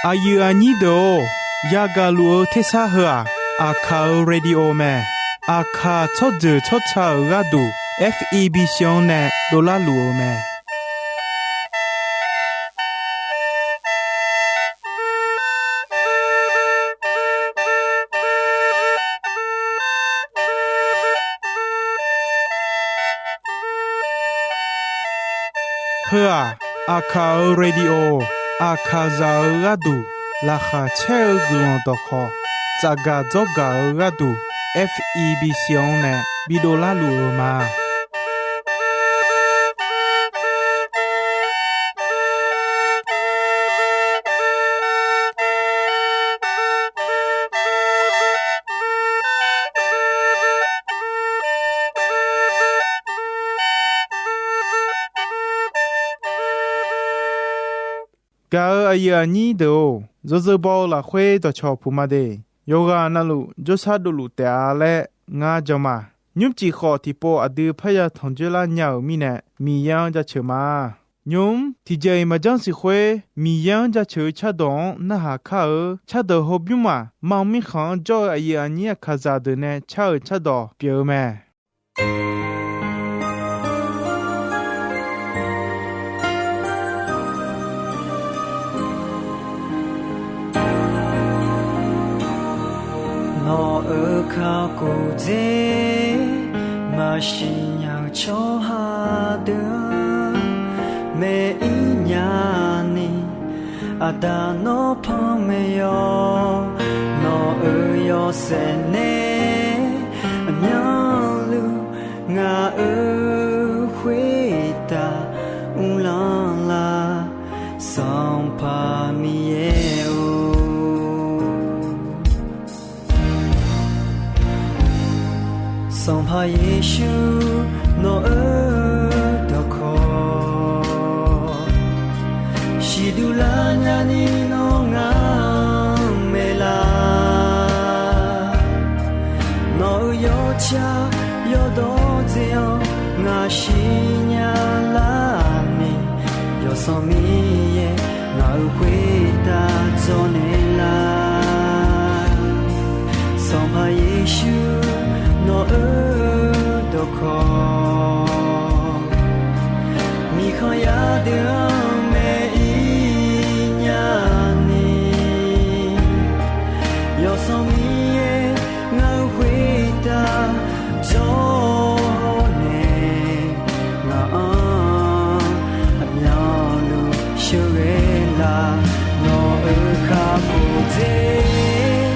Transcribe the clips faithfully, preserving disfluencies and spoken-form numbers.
Aqyuif aqnyir deuq-or, yagaq luf-eu tersar heu-aq, Aqkaq-euq radio mae. Aqkaq tsawrjeuq tsawrca-euq gharduq, F E B C-anr nae dovlar luf-eu mae. Heu-aq, Aqkaq-euq radio, Aqkaqzaq-euq gharduq laqkhaq caer-eu guiqlanq dawqkhawq, tsafgaq dzawrgaq-eu gharduq, F E B C-anr nae bidov larluf-eu ma. Gaq-euq aqyuif aqnyir deuq-or, yawzeu baw-eu lafkhoer dawqcawq puq ma de. Yawqghaq navluf jawrshar dovluf taef-a laer ngar jan ma. Nymrcif khawf tiqpov aqdui parya tanqjoer lar nya-euq mirnae, Miqyaer-anr jaceuq ma. Nymq-mr tiqjeq-iq maqjanr siq khoer, Miqyaer-anr jaceuq-eu cardawq-anr narhaq kar-eu cardawq hawbymr maq mam mirkhanq-anr jawr-eu aqyuif aqnyir Aqkaqzaq deuq nae car-euq cardawq pyeuf-eu mae. Nawq-euq kakhof dzer maqsiq nya-eu tsawrhaq deuq-anr maeq-ir nya ni, Aqda nawr panmaeq yawq. Nawq-euq yawshaef nae aqmyanluf ngaq-euq khoertav uvlanr lar, Sanqpaq Miqyaer-or. Sanqpaq Yeqsur nawq-euq dawqkawq siqduq lar nyani nawr ngaq-anr maeqlar. Nawq-euq yawtsaq yawdawr dzae-awr ngaq siqnya lar ni, Yawsanr Miqyaer ngaq-euq khoertav dzawrnaeq lar. Sanqpaq Yeqsur nawq-euq dawqkawq miqkhanq yar deuq-anr maeq-ir nya ni, Yawsanr Miqyaer ngaq-euq khoertav dzawrnaeq, ngaq-anr aqmyanluf sheuqghae lar. Nawq-euq kakhof dzer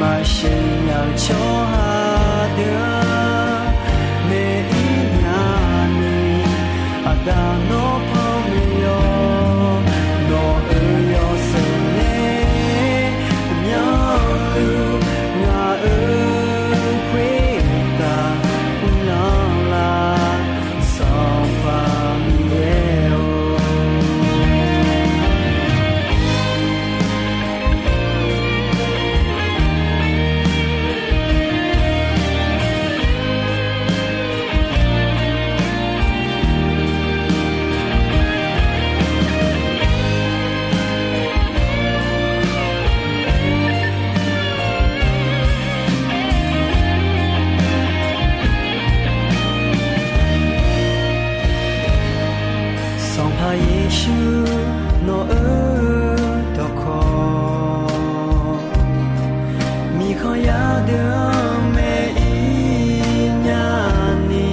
maqsiq nya-eu tsawrhaq deuq-anr maeq-ir nya ni, Aqda nawr panmaeq yawq. Nawq-euq yawshaef nae aqmyanluf ngaq-euq khoertav uvlanr lar, Sanqpaq Miqyaer-or. Sanqpaq Yeqsur nawq-euq dawqkawq miqkhanq yar deuq-anr maeq-ir nya ni,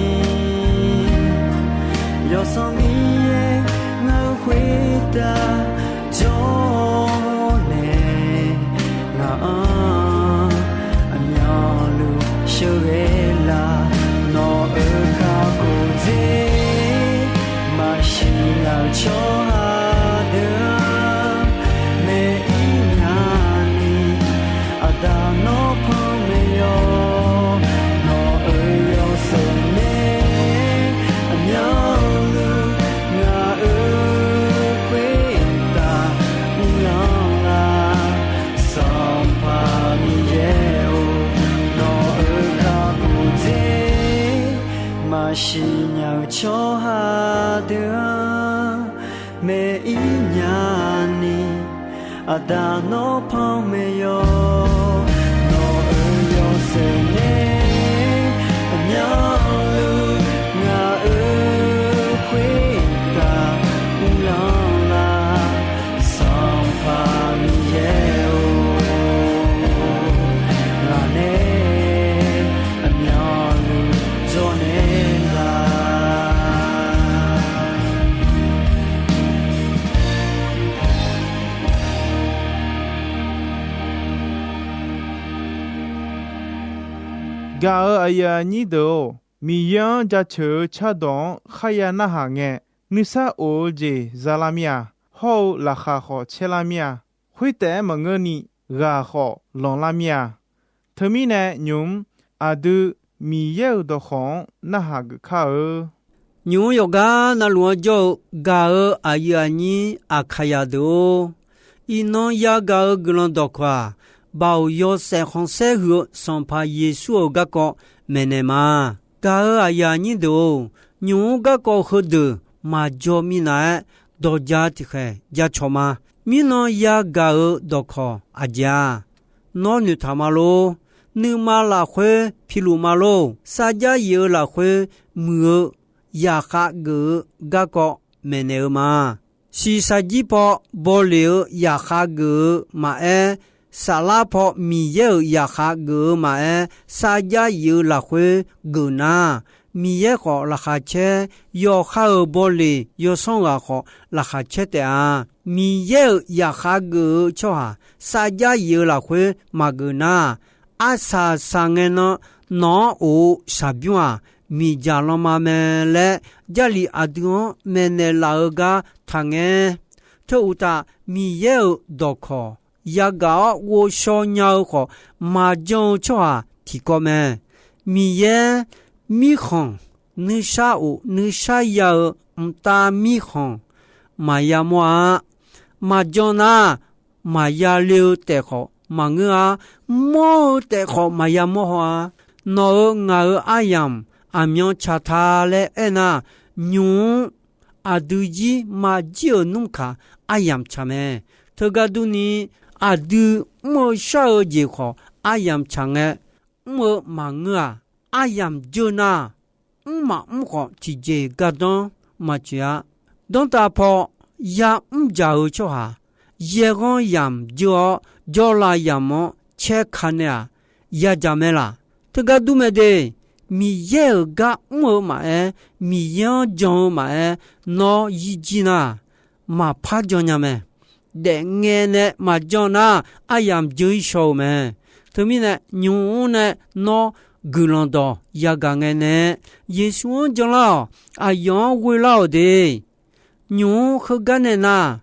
Yawsanr Miqyaer ngaq-euq khoertav dzawrnaeq, ngaq-anr aqmyanluf sheuqghae lar. Nawq-euq kakhof dzer maqsiq nya-eu tsawrhaq deuq-anr maeq-ir nya ni, Aqda nawr panmaeq yawq. Nawq-euq yawshaef nae aqmyanluf ngaq-euq khoertav uvlanr lar, Sanqpaq Miqyaer-or. Nawq-euq kakhof dzer maqsiq nya-eu tsawrhaq deuq-anr maeq-ir nya ni, Aqda nawr panmaeq yawq, nawq-euq yawshaef nae aqmyanluf ngaq-euq khoertav uvlanr lar, Sanqpaq Miqyaer-or, ngaq nae aqmyanluf dzawrnaeq lar. Gaq-euq aqyuif aqnyir deuq-or, Miqyaer-anr jaceuq-eu cardawq-anr kharya narhaq ngae, nuisar of-eu jeq za lar mir-a. Hawr-eu laqkhaq khawf caer lar mir-a. Khoertaef-aer maqngeurni ghaq khawf lanq lar mir-a. Teumirnae nymq-mr aqdui Miqyaer-euq dawqkawq-anr narhaq geuf kar-eu. Nymq-mr yawqgar navluf-anr jawr-eu gaq-euq aqyuif aqnyir Aqkaqyaq deuq-or, iqnan yagaq-eu guiqlanq dawqkawq-aq, Baoq yawshaef khanqsaer huiq-eu Sanqpaq Yeqsur-euq garkawv maeqnaeq ma. Gaq-euq aqyuif aqnyir deuq-or, nymq-mr garkawv heudeuq maqjaw minav-aer dawq ja tiqkhaeq ja cawq ma. Mirnan yagaq-euq dawqkawq aqjeq-a? Nawr noeqtaq ma lor. Nuima lafkhoer piluf ma lor. Sarjax yif-eu lafkhoer muiq-eu zaqkhav geuf-eu garkawv maeqnaeq-eu ma. Shiqshaq jir paw bawleq-eu zaqkhav geuf-eu maqaer, saflar paw Miqyaer-euq zaqkhav geuf-eu maqaer, sarjax yif-eu lafkhoer geuf nar, Miqyaer khawf laqkhaq caer, yawqha-euq bawleq yawsanr ghaq khawf laqkhaq caer taef-a. Miqyaer-euq zaqkhav geuf-eu tsawrhaq sarjax yif-eu lafkhoer maqgeuf nar, arsaq saq ngae nan nawq-anr of-eu shaqbymr-aq, miqdzaq lanma mae laer Jarlif aqdui-anr maeqnaeq laf-eu gar taqngae. Teu uqtaf, Miqyaer-euq dawqkawq yagaq-awr ghovshaw nya-eu khawf, maqjan-eu tsawrhaq tiqkawv mae. Miqyaer mirkhanq nuisar of nuisar ya-eu mqtav mirkhanq maqya mawr-a. Maqjan nar, maqya le-eu taef khawf maqngeur-a. Mawr-eu taef khawf maqya mawr haw-a. Nawq-euq ngaq-euq aryamq aqmyan tsaq ta laer aernar, nymq-mr aqdui jir maqjir-euq nmr kaq aryamq tsaq mae. Teugar durni, aqdui mr-eu shar-eu jeq khawf aryamq tsaq ngae, mr-eu maqngeur-aq, aryamq jeur nar, mr maqmr khawf tiqjeq gardanr maqtsoeq-a. Danrtav paw yamr dzaq-eu tsawrhaq, yaerghanr yamq jeur-awr, jawrlav yamq-anr caer ka nae-aq, yadzaq mae laq? Teugar dur mae de. Miqyaer-euq gar mr-eu maqaer, Miqyaer-anr jan-eu maqaer, nawr yir jir nar, maqpar jan nya mae. Daefngae nae maqjan nar, aryamq jeur-ir shaw-eu mae. Teumirnae, nymq-mr nae nawr guiqlanq dawq yagaq ngae nae, Yeqsur-anr janlar-awq. Aqyawf-anr ghoe lar-awq de. Nymq-mr heugar nae nar,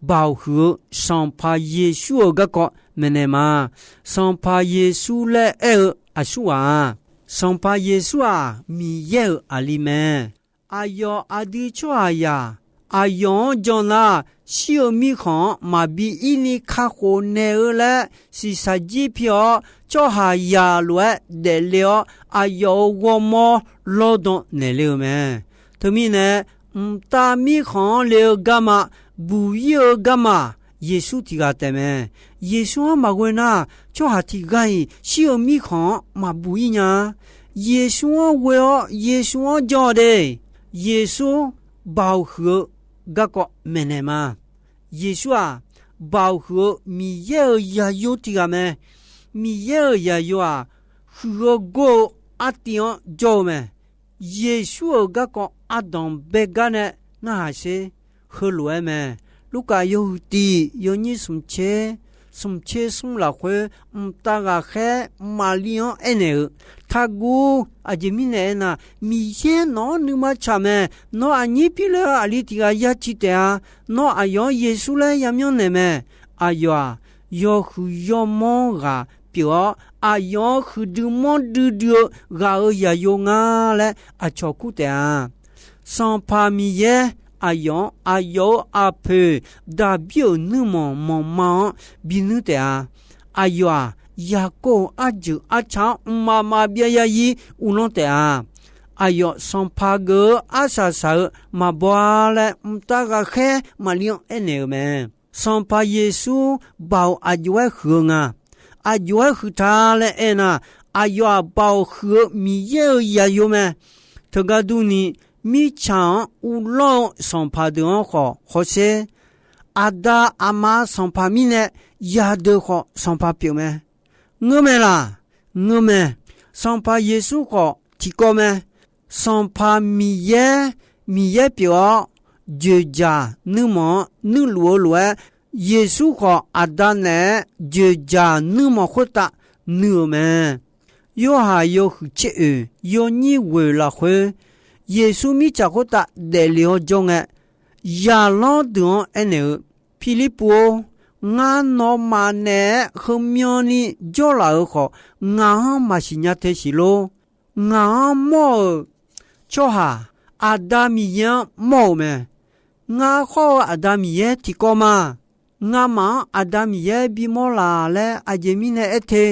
Baoq huiq-eu Sanqpaq Yeqsur-euq garkawv maeqnaeq ma. Sanqpaq Yeqsur laer aer-eu aqsurghaq-aq, Sanqpaq Yeqsur-aq, Miqyaer-euq aqli mae. Aqyawf aqdui tsawrhaqzaq, aqyawf-anr jan nar, shir-eu mirkhanq-anr maqbi ir ni kakhof naeq-eu laer shiqshaq jir pi-awr, tsawrhaqzaq lof-aer daefle-awr, aqyawf-euq ghawrmawr lawrdan naeqle-eu mae. Teumirnae, mqtav mirkhanq-anr le-eu garma, buq ir-eu garma, Yeqsur tiq ghaq taef mae. Yeqsur-anr maqghoe nar, tsawrhaq tiq ghaq-iq shir-eu mirkhanq-anr maqbuq ir nya-a. Yeqsur-anr ghoe-awr, Yeqsur-anr jan-awq de. Yeqsur Baoq huiq-eu garkawv maeqnaeq ma. Yeqsur-aq, Baoq huiq-eu Miqyaer-euq zaqyo tiq ghaq mae. Miqyaer-euq zaqyo-aq, huiq-eu gor-eu artiv-anr jawr-eu mae. Yeqsur-euq garkawv ardanq bae gar nae narhaq sher. Heulof-aer mae. Lurkaf yawhuiq tiq yawnyir smq tser, smq tser smr lafkhoer, mqtav ghaqkhaer Maqlir-anr aernaeq-eu, Taqguv. Aqjeq mirnae aernar, Miqyaer nawq-anr nuima tsaq mae. Nawr aqnyir pir le-eu aqli tiq ghaq ya ciq taef-a. Nawr aqyawf-anr Yeqsur laer yamyanr naeq mae. Aqyawf-aq, yawhuiq yawmanr ghaq pyeuf-awr, aqyawf-anr huiqdui manrdui dui-eu ghaq-euq zaqyo nga laer aqcawq kur taef-a. Sanqpaq Miqyaer aqyawf-anr aqyawf-euq aqpoeq Daqbir-euq nuirmanq manqma-anr binuir taef-a. Aqyawf-aq, Yaqkov-euq arjeuq arca-anr mqmaq maqbyav ya ir uvlanr taef-a. Aqyawf sanqpaq geuf-eu arsaq saq-eu maqbaw-a laer mqtav ghaqkhaer Maqlir-anr aernaeq-eu mae. Sanqpaq Yeqsur baoq aqjox-aer huiq-eu nga. Aqjox-aer huiq ta laer aernar, aqyawf-aq baoq huiq-eu Miqyaer-euq zaqyo mae. Teugar durni, mirtsaq-anr uvlanr-eu sanqpaq deuq-anr khawf hawsher. Aqda aqma sanqpaq mirnae yadeuq khawf sanqpaq pyeuf mae. Ngeur mae laq? Ngeur mae. Sanqpaq Yeqsur khawf tiqkawv mae. Sanqpaq Miqyaer, Miqyaer pyeuf-awr, dzoeqdzaq nuirmanq-anr nuirluf-eu lof-aer, Yeqsur khawf Aqda naeq-aer dzoeqdzaq nuirmanq khoertav nuir-euq mae. Yorhaq yawhuiq tser oeq yawnyir ghoeq lafkhoer, Yeqsur mirtsaq khoertav daefle-awr jawr ngae, zaqlanr deuq-anr aernaeq-eu, Pirlirpuv-or, ngar nawmaf naeq-aer heumyanni jawrlaf-euq khawf, ngaq-anr maqsiq nya te siq lor. Ngaq-anr mawr-euq tsawrhaq, Aqda Miqyaer-anr mawr-euq mae. Ngar khawr-eu Aqda Miqyaer tiqkawv ma. Ngamaf-anr Aqda Miqyaer bimawr laf laer aqjeq mirnae aer te.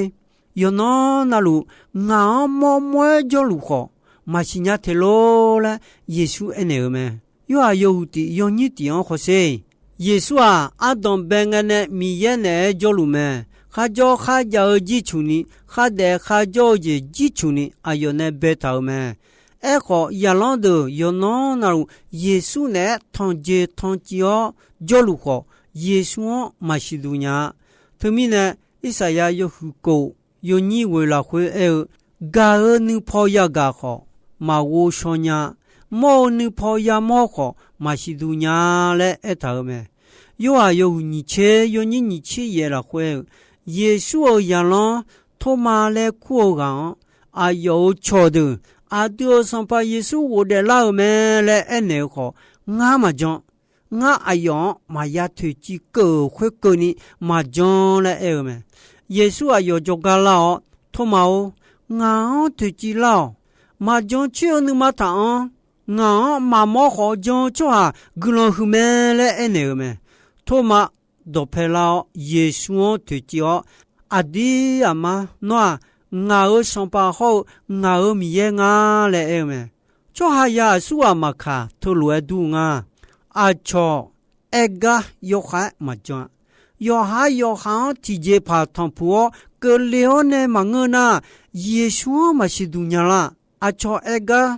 Yawqnan navluf, ngaq-anr mawrmawr-aer jawrluf khawf, maqsiq nya te lor laer Yeqsur aernaeq-euq mae. Yorhaq yawhuiq tiq yawnyir tiq-anr hawsher. Yeqsur-aq, ardanq bae ngae nae Miqyaer naeq-aer jawrluf mae. Kharjawr kharjav-eu jircuf ni, khardaef kharjawr-eu jeq jircuf ni aqyawf nae baetaq-euq mae. Aerkhawf, zaqlanr deuq yawqnan navluf Yeqsur naeq-aer tanqjeq tanqciv-awr jawrluf khawf, Yeqsur-anr maqsiq duq nya-a. Teumirnae, Irsaqyar yawhuiq kof yawnyir ghoeq lafkhoer aer-eu, gaq-eu nuipaw yagaq khawf, maqghov shaw nya. Mawr-eu nuipaw yamawr khawf, maqsiq duq nya laer aertaq-euq mae. Yorhaq yawhuiq nyiq tser yawnyir nyiq tser yaef lafkhoer aer-eu, Yeqsur-euq zaqlanr Tormav laer kur-eu ghaq-anr, aqyawf-euq cawqdeuq, aqdui-euq Sanqpaq Yeqsur ghofdaef lar-euq mae laer aernaeq-eu khawf, ngar maqjan. Ngar aqyawf-anr maqya toeqciv keuv-euq khoerkeuvni maqjan laer aer-eu mae. Yeqsur aqyawf jawrgar lar-awr, Tormav-or, ngaq-anr toeqciv lar-awq. Maqjan coer-eu nuima taq-anr, ngaq-anr maqmawr khawf jan-eu tsawrhaq guiqlanq huiq mae laer aernaeq-euq mae. Tormav dawqpae lar-awr, Yeqsur-anr toeqciv-awr, Aqdir aqma, nawr-aq, ngaq-euq Sanqpaq hawr-eu ngaq-euq Miqyaer nga laer aer-eu mae. Tsawrhaqzaq aqsurghaq maqkaq teulof-aer dur-eu nga. Aqcawq aer gar yawkhav-aer maqjan-a. Yawqha yawqha-anr tiqjeqpaq tanqpuq-awr keuvle-awr nae maqngeur nar, Yeqsur-anr maqsiq duq nya lar. Aqcawq aer gar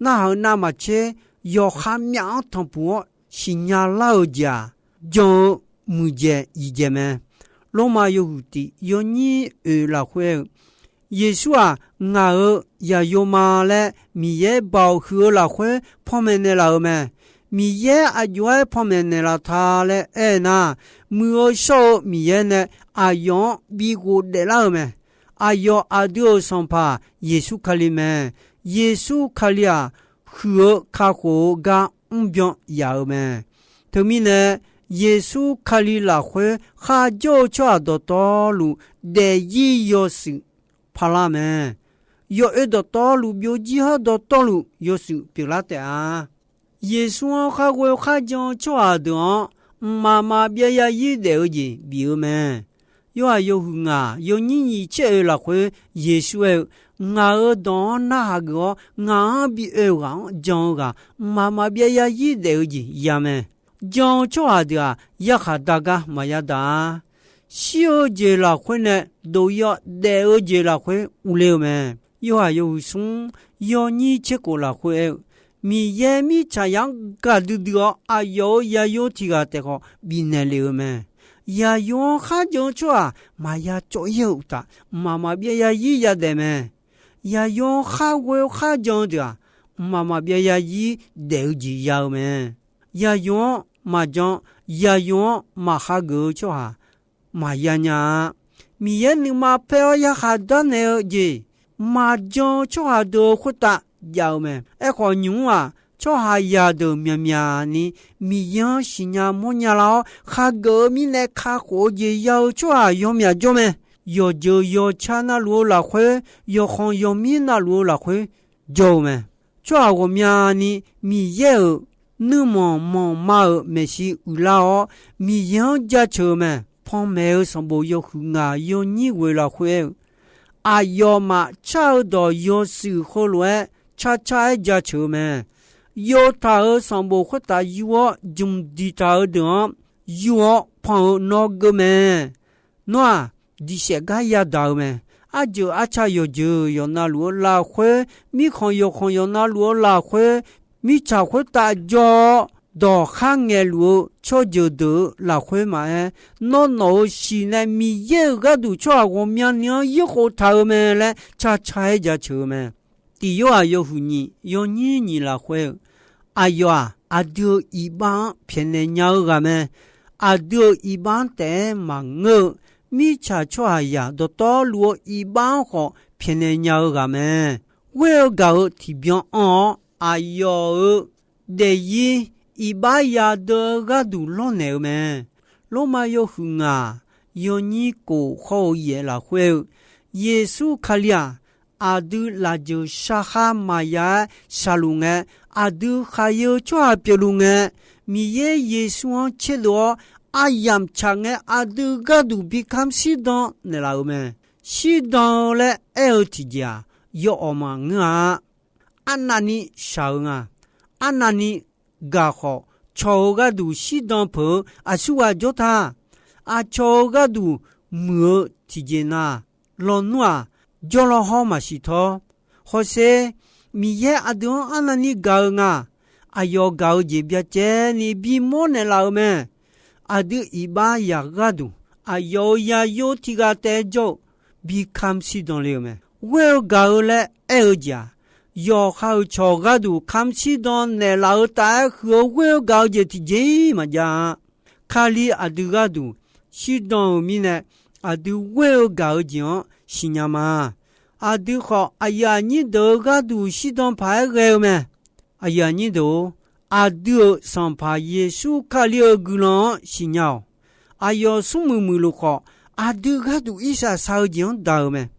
narhaq-eu navmaqtser, yawqha myaf-anr tanqpuq-awr siqnya lar-eu jeq-aq, jan-eu muiqdzaeq iqdzaeq mae. Lormav yawhuiq tiq yawnyir oeq lafkhoer aer-eu, Yeqsur-aq, ngaq-euq zaqyo ma laer Miqyaer baoq huiq-eu lafkhoer panmaeq naeqlaf-euq mae. Miqyaer aqjox-aer panmaeq naeqlaf ta laer aer nar, muiq-eu shawr-eu Miqyaer nae aqyawf-anr bi ghofdaef lar-eu mae. Aqyawf aqdui-euq Sanqpaq Yeqsur Kali mae. Yeqsur Kali-aq, huiq-eu kakhof-eu gar mrbyan yaf-eu mae. Teumirnae, Yeqsur Kali lafkhoer kharjawr-eu tsawrhaq dawqtawvluf daefzir yawshuif parlar mae. Yawoer dawqtawvluf byovjir hawr dawqtawvluf yawshuif pyeuflar taef-a. Yeqsur-anr kharghoe kharjan-eu tsawrhaq deuq-anr, mqmaq maqbyav yarzir daef-eu jeq bif-eu mae. Yorhaq yawhuiq ngaq yawnyir nyiq tser oeq lafkhoer Yeqsur aer-eu, Ngaq-euq dawq-anr narhaq geuf-awr ngaq-anr bi oe-eu ghaq-anr jan-eu ghaq, mqmaq maqbyav yarzir daef-eu jeq ya mae. Jan-eu tsawrhaq deuq-aq, yarkhaq dar gar maqya daq-a. Shir-eu jeq lafkhoer nae dof-ir-awr, daef-eu jeq lafkhoer uvler-eu mae. Yorhaq yawhuiq smr yawnyir tser kof lafkhoer aer-eu, Miqyaer mirtsaqzaq-anr gaqdui dui-awr, aqyawf-euq zaqyo tiq ghaq taef khawf bifnaeq lef-eu mae. Zaqyo-anr kharjan-eu tsawrhaq maqya cawv-ir-eu uqtaf, mqmaq maqbyav yarzir yadaef mae. Zaqyo-anr kharghoe kharjan-eu deuq-aq, mqmaq maqbyav yarzir daef-eu jeq ya-eu mae. Zaqyo-anr maqjan, zaqyo-anr maqhageuf-eu tsawrhaq maqya nya-a. Miqyaer nuima paer-awr yarkhaq darnaeq-eu jeq maqjan-eu tsawrhaq deuq-euq khoertav jav-eu mae. Aerkhawf, nymq-mr-aq, tsawrhaqzaq deuq myaqmyaq ni Miqyaer-anr siqnya mawrnya lar-awr, khageuf-eu mirnae kakhof-eu jeq ya-eu tsawrhaq yawmyaq jawr mae. Yawqjeuq yawqca navluf-eu lafkhoer, yawqkhanq yawqmir navluf-eu lafkhoer jawr-eu mae. Tsawrhaq ghawqmyani Miqyaer-euq nuirmanq manqma-euq maeqshi uiqlar-awr, Miqyaer-anr jaceuq-eu mae. Panmaeq-eu sanqbof yawhuiq ngaq yawnyir ghoeq lafkhoer aer-eu, aqyawfmaf car-eu dawq yawshuif heulof-aer carcar-aer jaceuq-eu mae. Yov taq-euq sanqbof khoertav yur-awr jmq diqtaq-eu deuq-anr, yur-awr pan-eu nawr geuv mae. Nawr-aq, diqsaef gar yadaq-eu mae. Arjeuq arca yawqjeuq yawqnavluf-eu lafkhoer, mirkhanq yawqkhanq yawqnavluf-eu lafkhoer, mirtsaq khoertav jawr-awr dawq khar ngaeqluf-eu tsawrjeuq deuq-eu lafkhoer maqaer, nawr nawq-euq shiq nae Miqyaer-euq gharduq tsawrhaq ghawqmyani-anr yurkhof taq-eu mae laer caca-aer jaceuq-eu mae. Tiq Yorhaq yawhuiq nyiq yawnyir nyiq lafkhoer-eu, aqyawf-aq, aqdui-euq iqbax-anr pyaeqnaeq nya-eu ghaq mae. Aqdui-euq iqbax-anr taef-aer maqngeur-eu, mirtsaq tsawrhaqzaq dawqtawvluf-eu iqbax-anr khawf pyaeqnaeq nya-eu ghaq mae. Ghoer-eu gaq-euq tiqbyan anr-awr, aqyawf-euq daefzir iqbax yadeuv-eu gharduq lawrnaeq-eu mae. Lormav yawhuiq ngaq yawnyir kof khawr-eu yaef lafkhoer-eu, Yeqsur Kali-aq, aqdui lafjeuq sharkhar maqya-aer shaqluf ngae, aqdui khaqyeu tsawrhaq pyeufluf ngae, Miqyaer Yeqsur-anr tserdov-awr aryamq tsaq ngae, aqdui gharduq bi kamq shirdan naeqlaf-euq mae. Shirdan-eu laer aer-eu tiqjeq-aq, yawawq maqngeur-a. Arnavni shaq-eu nga. Arnavni gaq khawf, cawq-eu gharduq shirdan peuq-eu aqsurghaq jawr ta. Aqcawq-eu gharduq muiq-eu tiqjeq na, lawnmr-aq, jawrlaw hawr maqsiq tawr. Hawsher, Miqyaer aqdui-anr arnavni gaq-eu nga. Aqyawf gaq-eu jeq byacaevni bimawr naeqlaf-eu mae. Aqdui iqbax yaq gharduq, aqyawf-euq yayov tiq ghaq taef-aer jawr-eu, bi kamq shirdan le-eu mae. Ghoer-eu gaq-eu laer aer-eu jeq-aq, yawqha-euq cawq gharduq kamq shirdan naeqlaf-eu taef-aer huiq-eu ghoer-eu gaq-eu jeq tiqjeq-ir maqjav-a. Kali aqdui gharduq shirdan-euq mirnae, aqdui ghoer-eu gaq-eu jeq-anr siqnya ma. Aqdui khawf, aqyuif aqnyir deuq-euq gharduq shirdan paq-aer ghae-eu mae. Aqyuif aqnyir deuq-or, aqdui-euq Sanqpaq Yeqsur Kali-euq guiqlanq-anr siqnya-awq. Aqyawf smrmuiq muiqluf khawf, aqdui gharduq irsaq saq-eu jeq-anr daq-eu mae.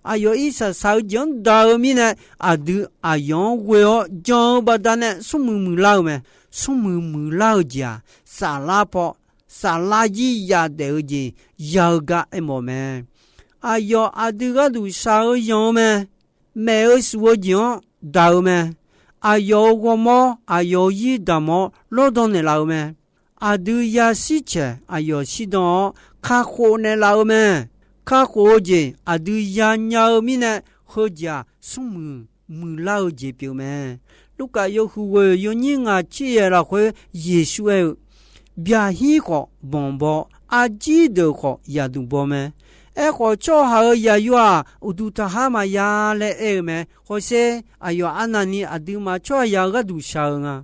Aqyawf irsaq saq-eu jeq-anr daq-eu mirnae, aqdui aqyawf-anr ghoe-awr jan-eu baqdanae smrmuiq muiqlar-eu mae. Smrmuiq muiqlar-eu jeq-aq, saflar paw saflar jir yadaef-eu jeq ya-eu gar aermawf mae. Aqyawf aqdui gharduq shaq-eu yanq-eu mae. Maef-eu shuf-eu jeq-anr daq-eu mae. Aqyawf-euq ghawrmawr, aqyawf-euq zir damq-awr lawrdan naeqlaf-eu mae. Aqdui yashir caeq aqyawf shirdan-awr kakhof naeqlaf-eu mae. Kakhof-eu jeq aqdui yanya-eu mirnae, heujeq-aq, smrmuiq muiqlar-eu jeq pyeuf mae. Lurkaf yawhuiq ghoeq yawnyir ngaq tser yaeq lafkhoer Yeqsur aer-eu, Byaqhir khawf banq baw, arjir deuq khawf yaqduq baw mae. Aerkhawf, tsawrhaq-euq yaqyo-aq, uqduq taqhar maqya laer aer-eu mae. Hawsher, aqyawf arnavni aqduimaf tsawrhaqzaq-eu gharduq shaq-eu nga.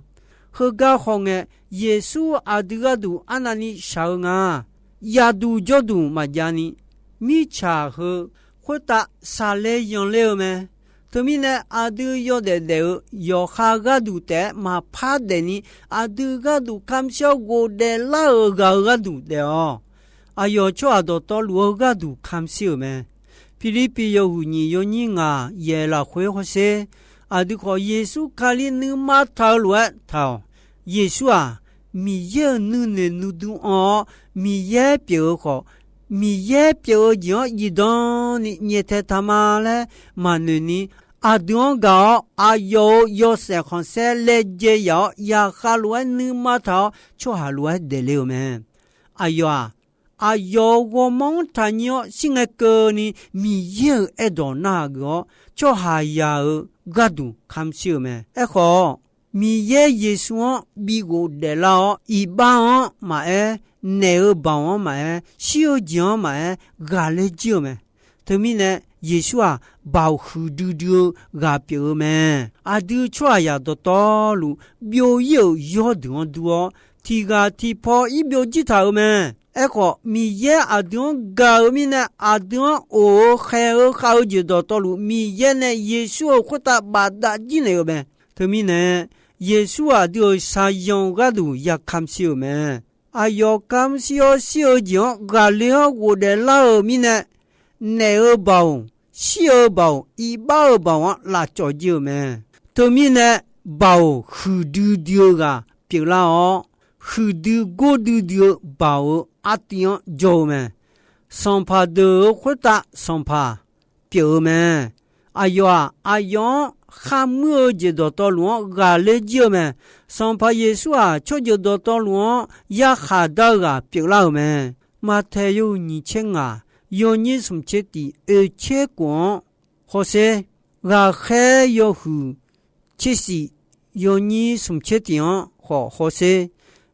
Heugar hawngae, Yeqsur aqdui gharduq arnavni shaq-eu nga. Yaqduq jawrduq maqjavni, mirtsaq heu khoertav saqlae yanqler-eu mae. Teumirnae, aqdui yawdaef daef-eu yawqha gharduq taef-aer maqpar daefni, aqdui gharduq kamq shir-awr ghofdaef lar-euq ghaq-euq gharduq daef-awq. Aqyawf tsawrhaq dawqtawvluf-eu gharduq kamq shir-euq mae. Pirlirpiv yawhuiq nyiq yawnyir ngaq yaeq lafkhoer hawsher, aqdui khawf Yeqsur Kali nuima taq-eu lof-aer taq-awq. Yeqsur-aq, Miqyaer-euq nuinoeq nuidui anr-awr, Miqyaer pyeuf-eu khawf, Miqyaer pyeuf-eu jeq-anr zifdan ni nyaeftaeq taq ma laer maqnoeq ni, aqdui-anr gaq-awr aqyawf-euq yawshaef khanqsaer laejae yaf-awr, yaqkhav lof-aer nuima taq-awr tsawrhaq lof-aer daefle-euq mae. Aqyawf-aq, aqyawf-euq ghawrmawr-anr taqnyir-awr shir ngae keuvni, Miqyaer-euq aerdawq narhaq geuf-awr, tsawrhaqzaq-euq gharduq kamq shir-euq mae. Aerkhawf, Miqyaer Yeqsur-anr bi ghofdaef lar-awr, iqbax-anr maqaer, naeq-eu baoq-anr maqaer, shir-eu jeq-anr maqaer, ghaqler jir-eu mae. Teumirnae, Yeqsur-aq, baoq huiqdui dui-eu ghaq pyeuf-eu mae. Aqdui tsawrhaqzaq dawqtawvluf, byov-ir-euq yawrdeuq-anr dur-awr, tiq ghaq tiq paw ir byov jir taq-euq mae. Aerkhawf, Miqyaer aqdui-anr gaq-euq mirnae, aqdui-anr of-eu khaeq-eu khav-eu jeq dawqtawvluf, Miqyaer nae Yeqsur-euq khoertav bafdav jir naeq-eu mae. Teumirnae, Yeqsur aqdui-euq shaqzanq gharduq ya kamq shir-euq mae. Aqyawf kamq shir-awr shir-eu jeq-anr ghaqler-awr ghofdaef lar-euq mirnae, naeq-eu baoq, shir-eu baoq, iqbax-euq baoq-anr lafcawv jir-euq mae. Teumirnae, baoq huiqdui dui-eu ghaq pyeuflar-awr, huiqdui gordui dui-eu baoq-euq artiv-anr jawr-eu mae. Sanqpaq deuq-euq khoertav sanqpaq pyeuf-eu mae. Aqyawf-aq, aqyawf-anr kharmuir-eu jeq dawqtawvluf-anr ghaqler jir-eu mae. Sanqpaq Yeqsur-aq, tsawrjeuq dawqtawvluf-anr yarkhaq dar-eu ghaq pyeuflar-euq mae. Maqtaeq yawhuiq nyiq tser ngaq, yawnyir smq tser tiq oeq tser khof-anr hawsher, ghaqkhaer yawhuiq tser shif, yawnyir smq tser tiq-anr khawf hawsher,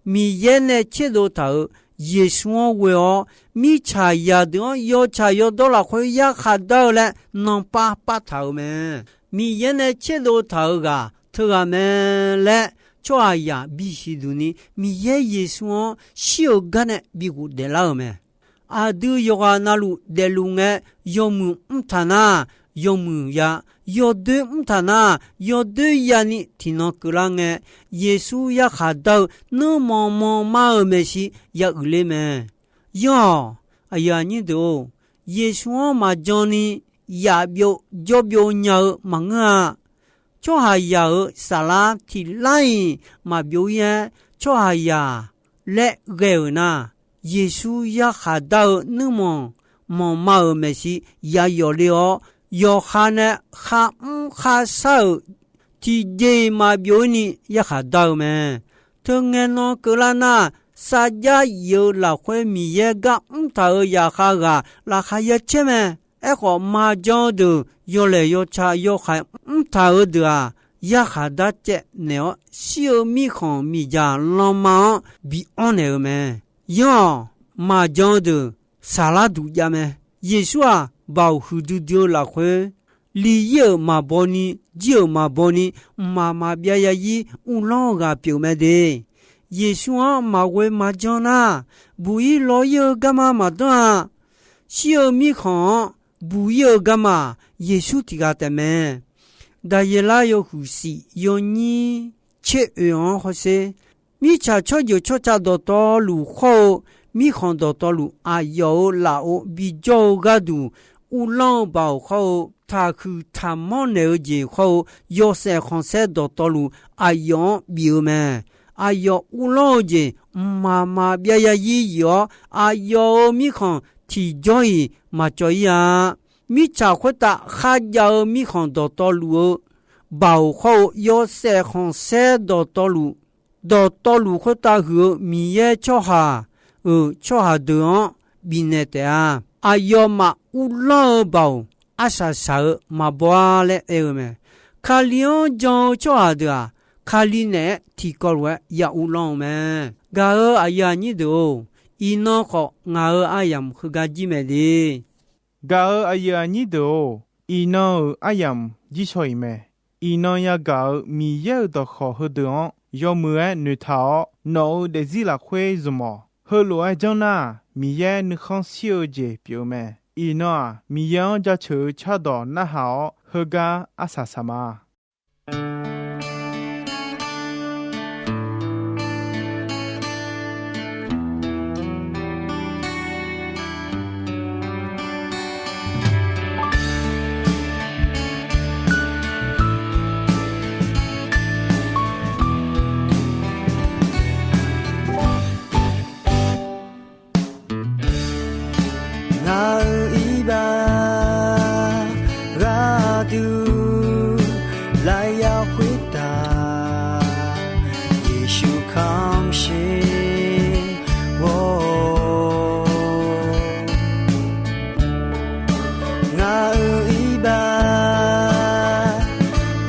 Miqyaer nae tserdov taq-euq Yeqsur-anr ghoe-awr, mirtsaq zaqdeuq-anr yawtsaq yawdawr lafkhoer yarkhaq dar-eu laer nanpav pav taq-euq mae. Miqyaer nae tserdov taq-euq ghaq teughaq mae laer tsawrhaqzaq bisiq duq ni Miqyaer Yeqsur-anr shir-eu gar nae bi ghofdaef lar-euq mae. Aqdui yawqghaq navluf daefluf ngae, yawmuiq mr taq nar, yawmuiq ya, yawdoer mr taq nar, yawdoer ya ni tiqnan keuvlar ngae, Yeqsur yarkhaq dar-eu nuirmanq manq ma-euq maeqshi ya uiqler mae. Yanr-awq, aqyuif aqnyir deuq-or, Yeqsur-anr maqjan ni yaf byov jawr byov nya-eu maqngeur-a. Tsawrhaqzaq-euq saflar tiq lar-iq maqbyov-ir-aer, tsawrhaqzaq laer ghae-euq nar, Yeqsur yarkhaq dar-eu nuirmanq manq ma-euq maeqshi ya yawf le-awr, yawqha nae kharmr kharshar-euq tiqjeq-iq maqbyov-ir ni yarkhaq dar-eu mae. Teungae nan keuvlar nar, sarjax yif-eu lafkhoer Miqyaer gar mr taq-euq zaqkhav ghaq laqkhaq ya caer mae. Aerkhawf, maqjan-eu deuq yawlaeq yawtsaq yawkhaeq mr taq-euq deuq-aq, yarkhaq dar caev naeq-awr shir-eu mirkhanq miqdzaq lanma-anr bi anr naeq-eu mae. Yanr-awq, maqjan-eu deuq saflar duq jav mae. Yeqsur-aq, baoq huiqdui dui-eu lafkhoer, li ir-euq maqbaw ni, jir-euq maqbaw ni, mqmaq maqbyav yazir uvlanr-eu ghaq pyeuf mae de. Yeqsur-anr maqghoe maqjan nar, buq ir law ir-eu garma maqdanr-a. Shir-eu mirkhanq-anr buq ir-eu garma-aq, Yeqsur tiq ghaq taef mae. Daqyeqlar yawhuiq shif yawnyir tser oeq-anr hawsher, mirtsaq tsawrjeuq tsawrca dawqtawvluf khawr-eu, mirkhanq dawqtawvluf aqyawf-euq lafov bijawr-eu gharduq, uvlanr-eu baoq khawr-eu, taqhuiq taqmanr naeq-eu jeq khawr-eu, yawshaef khanqsaer dawqtawvluf aqyawf-anr bif-eu mae. Aqyawf uvlanr-eu jeq mqmaq maqbyav yazir yif-awr, aqyawf-euq mirkhanq tiqjawr-iq maqcawv ir-a. Mirtsaq khoertav kharjav-eu mirkhanq dawqtawvluf-eu baoq khawr-eu, yawshaef khanqsaer dawqtawvluf, dawqtawvluf khoertav huiq-eu Miqyaer tsawrhaq-euq tsawrhaq deuq-anr bifnaeq taef-a. Aqyawfmaf uvlanr-eu baoq arsaq saq-eu maqbaw-ar laer aer-eu mae. Kali-anr jan-eu tsawrhaq deuq-aq, Kali naeq-aer tiqkawv lof-aer ya uvlanr-eu mae. Gaq-euq aqyuif aqnyir deuq-or, iqnan khawf ngaq-euq aryamq heugar jir mae de. Gaq-euq aqyuif aqnyir deuq-or, iqnan-euq aryamq jir shaw-iq mae. Iqnan yagaq-euq Miqyaer-euq dawqkawq heudeuq-anr yawmuiq-aer noeqtaq-awr, nawq-euq daefzir lafkhoer zmq-awq. Heulof-aer janr nar, Miqyaer nuikhanr shir-eu jeq pyeuf-eu mae. Iqnan-aq, Miqyaer-anr jaceuq-eu cardawq narhaq-awr, heugar arsaq saq ma. Ngaq-euq iqbax gharduq lafyaq khoertav, Yeqsur kamq sher-awr, ngaq-euq iqbax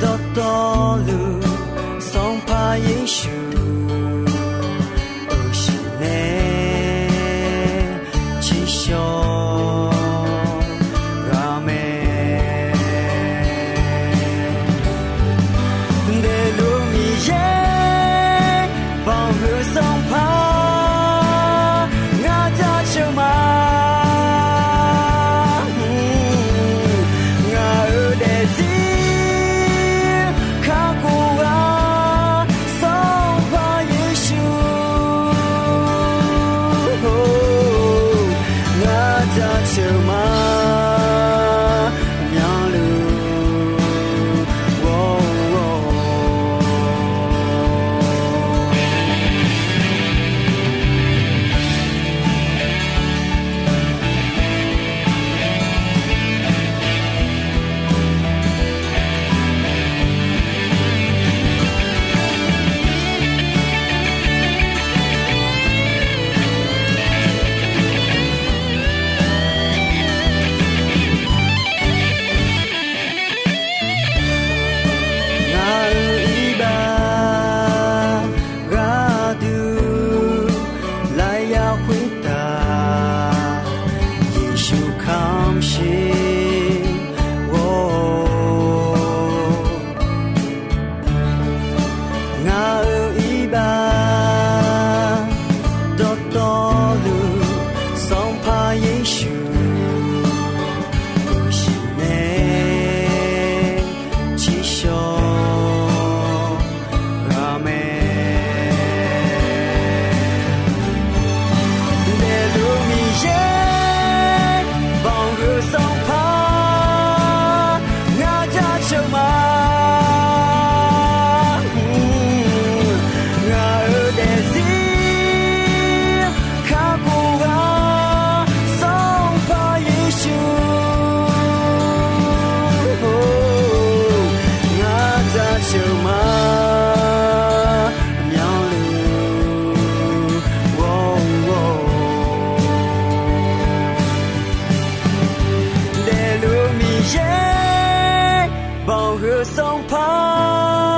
dawqtawvluf, Sanqpaq Yeqsur, euqshiq nae tsiqshawr ghaq mae. Daefluf Miqyaer banqhuiq Sanqpaq ngar jaceuq ma. Ngaq-euq daefzir kakhof-a Sanqpaq Ngaq-euq iqbax dawqtawvluf, Sanqpaq Yeqsur, uqshir nae tsiqshawq ghaq mae. Daefluf Miqyaer, banqhuiq Sanqpaq, ngar jaceuq ma. Ngaq-euq daefzir kakhof ghaq, Sanqpaq Yeqsur, ngar jaceuq ma. Myanluf, daefluf Miqyaer, banqhuiq Sanqpaq,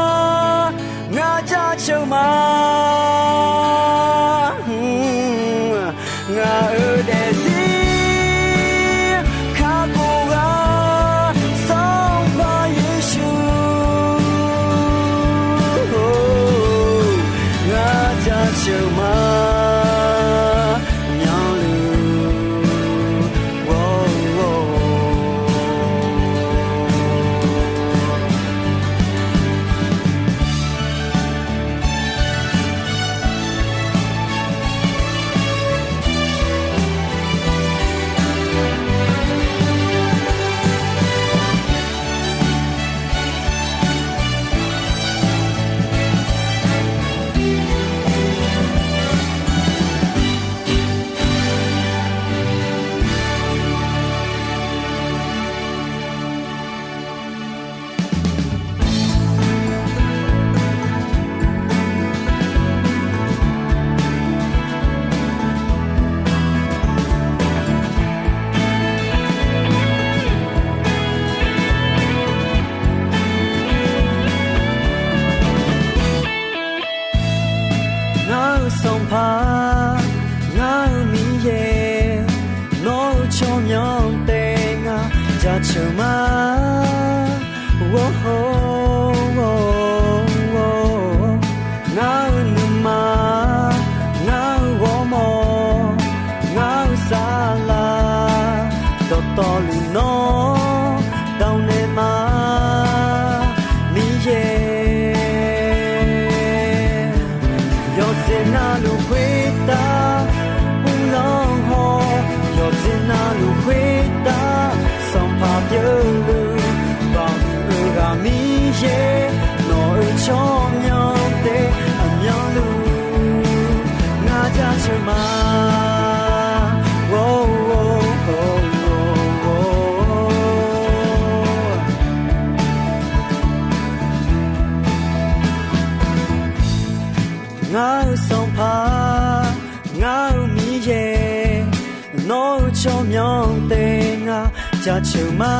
ngar jaceuq ma. Ngaq-euq daefzir kakhof ghaq, Sanqpaq Yeqsur, ngar jaceuq ma. Myanluf, Ngar-eu Sanqpaq, ngar-eu Miqyaer, nawr-eu tsawrmyanr taef ngar jaceuq ma. Ngar-eu nuima, ngar-eu ghawrmawr, ngar-eu saflar, dawqtawvluf nawr dawq naeq ma. Miqyaer, yawqjeq navluf khoertav uvlanr haw, yawqjeq navluf khoertav Sanqpaq pyeuvluf, banqhuiq-eu ghaq Miqyaer, nawq-euq tsawrmyanr taef aqmyanluf ngar jaceuq ma. Ngar-eu Sanqpaq, ngar-eu Miqyaer, nawr-eu tsawrmyanr taef ngar jaceuq ma.